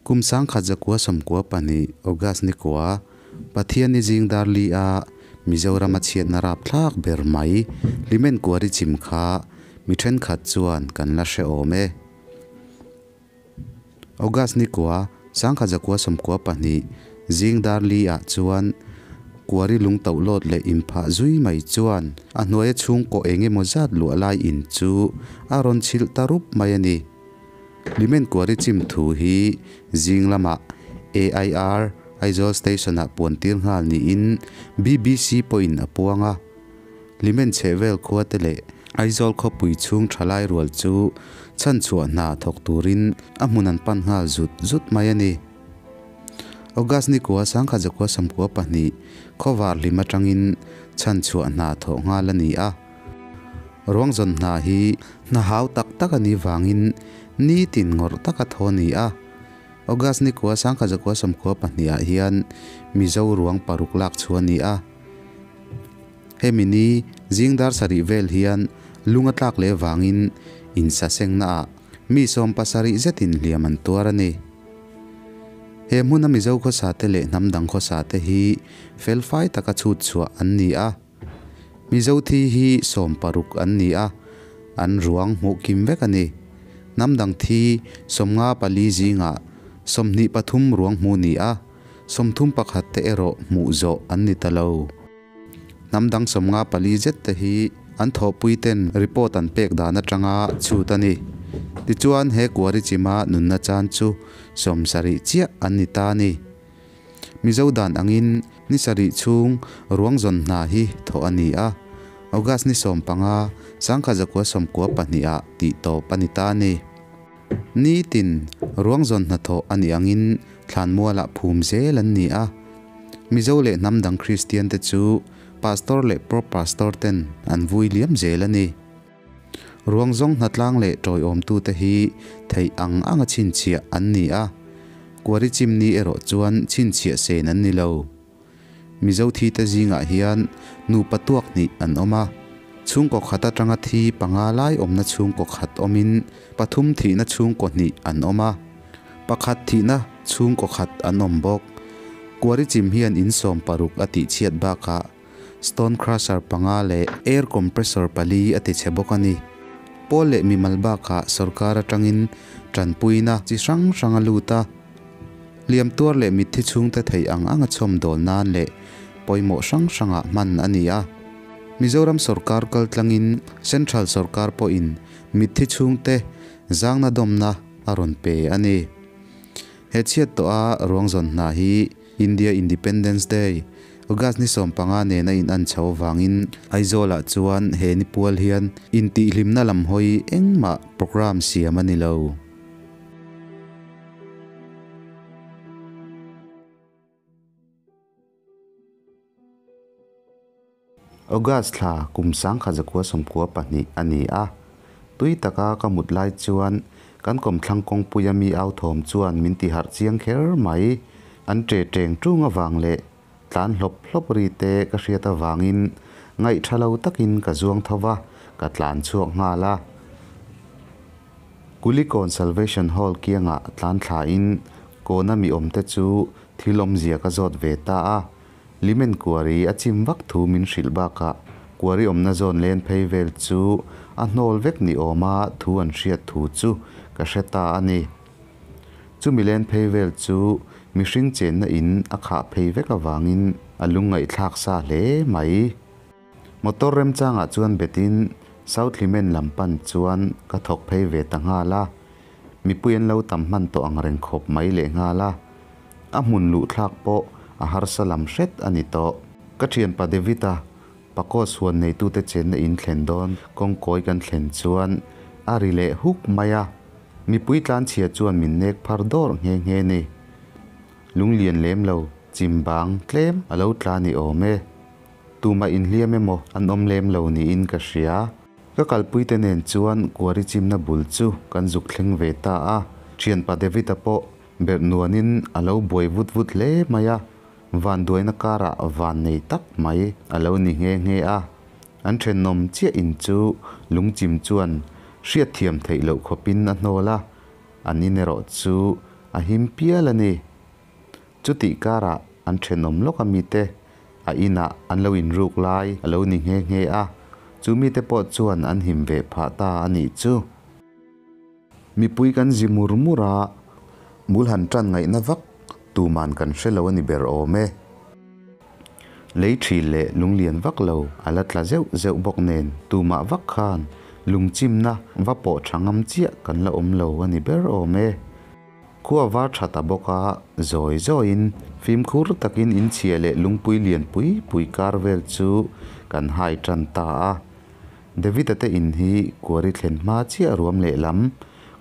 Kum 1992 August ni kua Pathianni zing dar li a Mizoram a chhiatna rapthlak ber mai Hlimen Kuari chim kha mi thenkhat chuan kan la hre awm e. August ni kua 1992 zing dar li ah chuan Kuari lung toh lawt leh inphah zui mai chuan a hnuaia chhungkaw eng emaw zat luah lai in chu a rawn chhilh ta rup mai a ni. Hlimen Kuari chim thu hi zing lamah AIR Aizawl Station ah puan tir nghal niin BBC pawhin a puang a. Hlimen chhehvel khua te leh Aizawl khawpui chhung thalai rual chu chhanchhuah hna thawk turin a hmun an pan nghal zut zut mai a ni. August ni kua 1992 khawvar hlim atangin chhanchhuah hna thawh nghal a ni a. Ruang zawn hna hi hna hau tak tak a nih vangin nitin ngawrh taka thaw a ni a. August ni kua 1992 ah hian Mizo ruang paruk lak chhuah a ni a. Hemi ni zing dar sarih vel hian lung a tlak leh vangin insasengna ah mi 70 zetin hliam an tuar a ni. He hmuna Mizo khawsa te leh hnam dang khawsa te hi felfai taka chhut chhuah an ni a. Mizo thi hi 60 an ni a, an ruang hmuh kim vek a ni. Hnam dang thi 54 zingah 23 ruang hmuh ni a, 31 te erawh hmuh zawh an ni ta lo. Hnam dang 54 zet te hi an thawhpui ten report an pek dan atanga chhut a ni. Tichuan he kuari chima nunna chan chu 70 chiah an ni ta a ni. Mizo dan angin ni sarih chhung ruang zawn hna hi thawh a ni a, August ni 15, 1992 ah tih tawp a ni ta a ni. Nitin ruang zawn hna thawh a nih angin thlanmualah phum zel an ni a. Mizo leh hnam dang Kristian te chu Pastor leh Pro Pastor ten an vui liam zel a ni. Ruang zawng hnatlang leh tawiawmtute hi theih ang anga chhinchhiah an ni a, kuari chimni erawh chuan chhinchhiah sen an ni lo. Mizo thite zingah hian nupa tuak hnih an awm a, chhungkaw khat atanga thi panga lai awmna chhungkaw khat awmin pathum thihna chhungkaw hnih an awm a, pakhat thihna chhungkaw khat an awm bawk. Kuari chim hian in 60 a tihchhiat bakah Stone crusher panga leh air compressor pali a ti chhe bawk a ni. Pawl leh mimal bakah sorkar atangin tanpuina chi hrang hrang a lut a. Hliam tuar leh mitthi chhungte theih ang anga chhawm dawl nan leh pawimawh hrang hrangah hman a ni a. Mizoram sorkar kaltlangin Central sorkar pawhin mitthi chhungte zangna dawmna a rawn pe a ni. He chhiat tawha ruang zawn hna hi India Independence Day, August ni 15 nena in an chho avangin Aizawlah chuan he ni pual hian intihhlimna lam hawi engmah programme siam a ni lo. August thla kum 1992 a ni a, tui taka ka mut lai chuan kan kawmthlang kawngpuia mi au thawm chuan min ti harh chiang kher mai. An ṭe ṭeng ṭung avang leh tlan hlawp hlawp ri te ka hriat avangin ngaih ṭha lo takin ka zuang tho va, ka tlan chhuak nghal a. Kulikawn Salvation Hall kiangah tlan thlain kawna mi awmte chu thil awmzia ka zawt ve ta a. Limen kuari a chim vak thu min hrilh bakah kuari awmna zawn len phei vel chu a hnawl vek ni awma thu an hriat thu chu ka hre ta a ni. Chumi len phei vel chu mihring chenna in a khah phei vek avangin a lungngaihthlak sa hle mai. Motor remchangah chuan betin South Hlimen lam pan chuan ka thawk phei ve ta nghal a, mipui an lo tam hman tawh ang reng khawp mai leh nghal a. A hmun luhthlak pawh a harsa lam hret a ni tawh. Ka thianpa David-a Pakawt suan neitute chenna in thlen dawn kawngkawi kan thlen chuan a ri leh huk mai a, mipui tlanchhia chuan min nek phar dawrh nghe nghe ni. Lunglian lem lo, chimbang tlem a lo tla ni awm e. Tumah inhliam emaw an awm lem lo niin ka hria. Ka kalpuite nen chuan kuari chimna bul chu kan zuk thleng ve ta a, thianpa David-a pawh berh nuanin a lo buai vut vut hle mai a, vanduaina karah van nei tak mai a lo ni nghe nghe a. An thenawm chiah in chu lungchim chuan hriatthiam theih loh khawpin a hnawl a, an in erawh chu a him pial a ni. Chutih karah an thenawm lawk a mite a inah an lo inruk lai a lo ni nghe nghe a, chu mite pawh chuan an him ve phah ta a nih chu. Mipui kan zi mur mur a, bul han tan ngaihna vak tuman kan hre lo a ni ber awm e. Lei thil leh lunglian vak lo a la tla zeuh zeuh bawk nen tumah vak khan lungchimna va pawh tha ngam chiah kan la awm lo a ni ber awm e. Khua var tha ta bawk a, zawi zawiin fimkhur takin inchhia leh lungpui lian pui pui kar vel chu kan hai tan ta a. David-a te in hi kuari thlen hma chiah ruam lehlam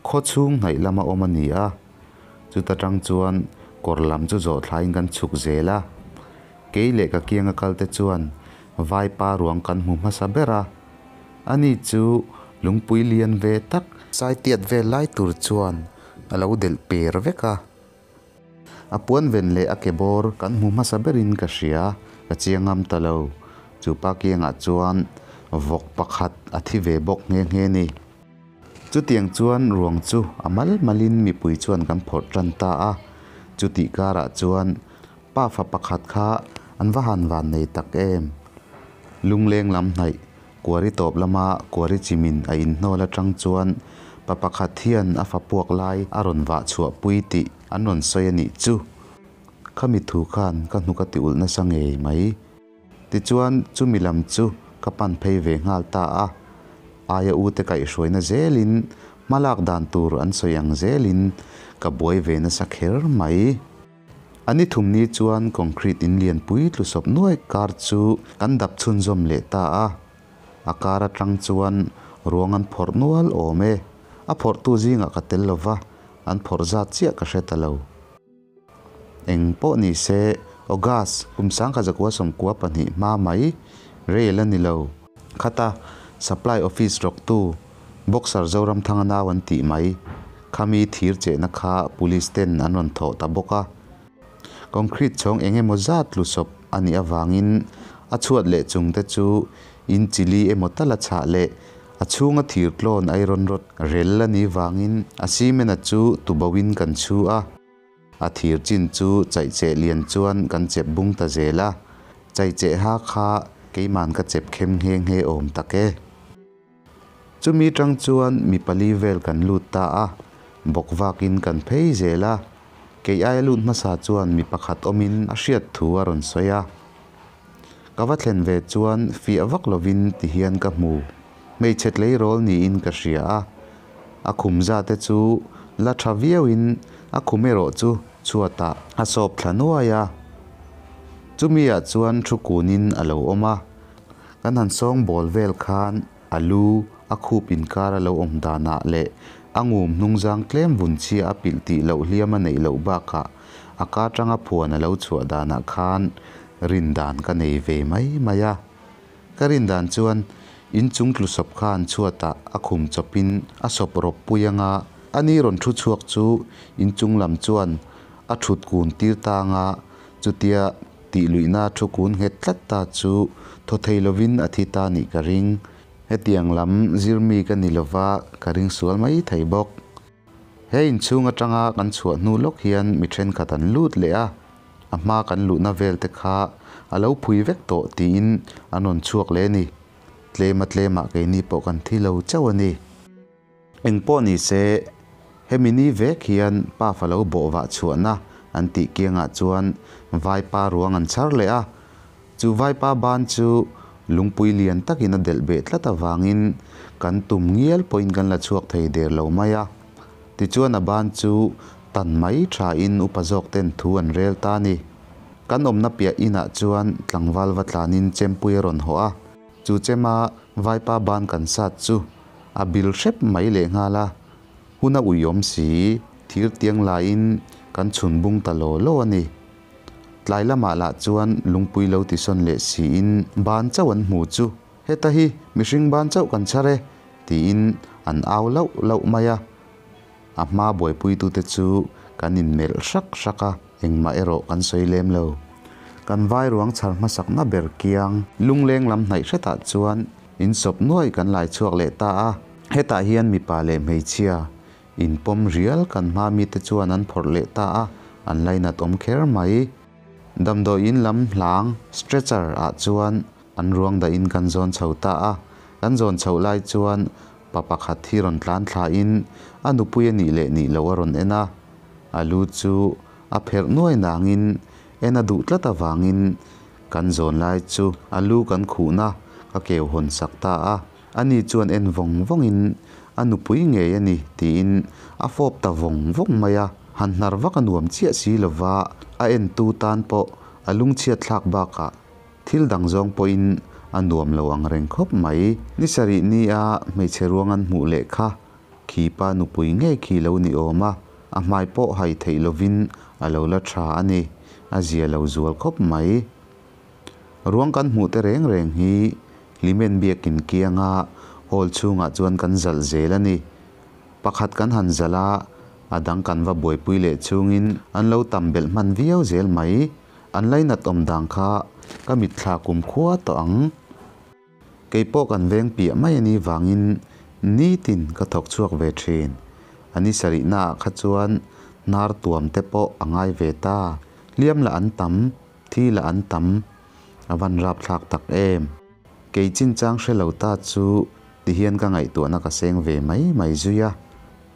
khaw chhung hnaih lama awm a ni a. Chuta tang chuan kawr lam chu zawh thlaiin kan chhuk zel a. Kei leh ka kianga kal te chuan vaipa ruang kan hmu hmasa ber a. Ani chu lungpui lian ve tak saitiat vel lai tur chuan a lo delh per vek a. A puan ven leh a ke bawr kan hmu hmasa berin ka hria, ka chiang ngam ta lo. Chu pa kiangah chuan vawk pakhat a thi ve bawk nghe nghe ni. Chutiang chuan ruang chu a mal malin mipui chuan kan phawrh tan ta a. Chutih karah chuan pafa pakhat kha an va han van nei tak em. Lungleng lam hnaih kuari tawp lama kuari chimin a inhnawl atang chuan pa pakhat hian a fa puak lai a rawn vah chhuah pui tih an rawn sawi a nih chu. Khami thu khan ka hnuk a ti ulh nasa ngei mai. Tichuan chumi lam chu ka pan phei ve nghal ta a. Aia u te kaihhruaina zelin hmalak dan tur an sawi ang zelin ka buai ve nasa kher mai. A ni thum ni chuan concrete in lianpui tlusawp nuai kar chu kan dap chhunzawm leh ta a. A kar atang chuan ruang an phawrh nual awm e. A phawrhtu zingah ka tel lova, an phawrh zat chiah ka hre ta lo. Eng pawh ni se, August kum 1992 hma mai rail a ni lo. Khata Supply Office rawktu Boxer Zoramthanga nau an tih mai. Khami thir chehna kha Police ten an rawn thawh ta bawk a. Concrete chhawng eng emaw zat tlusawp a nih avangin a chhuat leh chung te chu in chili emaw tal a chhah leh a chhunga thir tlawn iron rod rel a nih vangin a cement a chu tubohin kan chhu a. A thir chin chu chaihcheh lian chuan kan chep bung ta zel a. Chaihcheh ha kha keiman ka chep khem nghe nghe awm tak e. Chumi tang chuan mi pali vel kan lut ta a, bawk vakin kan phei zel a. Kei aia lut hmasa chuan mi pakhat awmin a hriat thu a rawn sawi a. Ka va thlen ve chuan fiah vak lovin ti hian ka hmu. Hmeichhe tleirawl niin ka hria a. A khum za te chu la tha viauin a khum erawh chu chhuatah a sawp thla nuai a. Chumi ah chuan thu kunin a lo awm a. Kan han sawng bawl vel khan a lu a khup inkar a lo awm danah leh a ngum hnungzang tlem vun chhia a pilh tih loh hliam a neih loh bakah a ka tanga phuan a lo chhuah danah khan rin dan ka nei ve mai mai a. Ka rin dan chuan inchung tlusawp khan chhuatah a khum chawpin a sawp rawp pui anga a ni rawn thu chhuak chu inchung lam chuan a thut kun tir ta anga chutia tih luihna thu kun nghet tlat ta chu thaw thei lovin a thi ta nih ka ring. Hetiang lam zirmi ka ni lova ka ring sual mai thei bawk. He inchhung atanga kan chhuah hnu lawk hian mi thenkhat an lut leh a, a hma kan luhna vel te kha a lo phui vek tawh tiin an rawn chhuak leh a ni. Tlema tlemah keini pawh kan thi lo chauh a ni. Eng pawh ni se, hemi ni vek hian pafa lo bawh vah chhuahna an tih kiangah chuan vaipa ruang an chhar leh a. Chu vaipa ban chu lungpui lian takin a delh beh tlat avangin kan tum ngial pawhin kan la chhuak thei der lo mai a. Tichuan a ban chu tan mai thain upa zawk ten thu an rel ta a ni. Kan awmna piah inah chuan tlangval va tlanin chempui a rawn hawh a. Chu chema vaipa ban kan sat chu a bil hrep mai lehnghal a. Hun a uiawm si, thir tiang laiin kan chhun bung ta law law a ni. Tlai lamah lah chuan lungpui lo tisawn leh siin ban chauh an hmu chu, Heta hi mihring ban chauh kan chhar e, tiin an au lauh lauh mai a. A hma buaipuitute chu kan inmelh hrak hrak a, engmah erawh kan sawi lem lo. Kan vai ruang chhar hmasakna ber kiang lungleng lam hnaih hretah chuan insawp nuai kan lai chhuak leh ta a. Hetah hian mipa leh hmeichhia Inpawm rial kan hma mite chuan an phawrh leh ta a, an lainat awm kher mai. Damdawi in lam hlang, stretcher, ah chuan an ruang dahin kan zawn chho ta a. Kan zawn chhoh lai chuan pa pakhat hi rawn tlan thlain a nupui a nih leh nih loh a rawn en a. A lu chu a pherh nuai nangin en a duh tlat avangin kan zawn lai chu a lu kan khuhna ka keu hawn sak ta a. Ani chuan en vawng vawngin a nupui ngei a ni tiin a fawp ta vawng vawng mai a. Han hnar vak a nuam chiah si lova, a entu tan pawh a lungchhiat thlak bakah thil dang zawng pawhin a nuam lo ang reng khawp mai. Ni sarih nia hmeichhe ruang an hmuh leh kha khipa nupui ngei khi lo ni awm a, a hmai pawh hai theih lovin a lo la tha a ni, a zia lo zual khawp mai. Ruang kan hmuh te reng reng hi Hlimen biakin kianga hall chhungah chuan kan zalh zel a ni. Pakhat kan han zalh a, a dang kan va buaipui leh chungin an lo tam belh hman viau zel mai. An lainat awm dan kha ka mitthla kumkhua tawh ang. Kei pawh kan veng piah mai a nih vangin nitin ka thawk chhuak ve thin. A ni sarihnaah kha chuan hnar tuam te pawh a ngai ve ta. Hliam lah an tam, thi lah an tam. A van rapthlak tak em! Kei chinchang hre lo ta chu tihian ka ngaihtuahna ka seng ve mai mai zui a.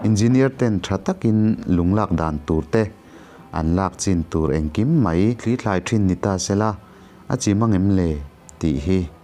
Engineer ten tha takin lung lak dan tur te, an lak chin tur engkim mai thli thlai thin ni ta sela, a chim angem le? tih hi.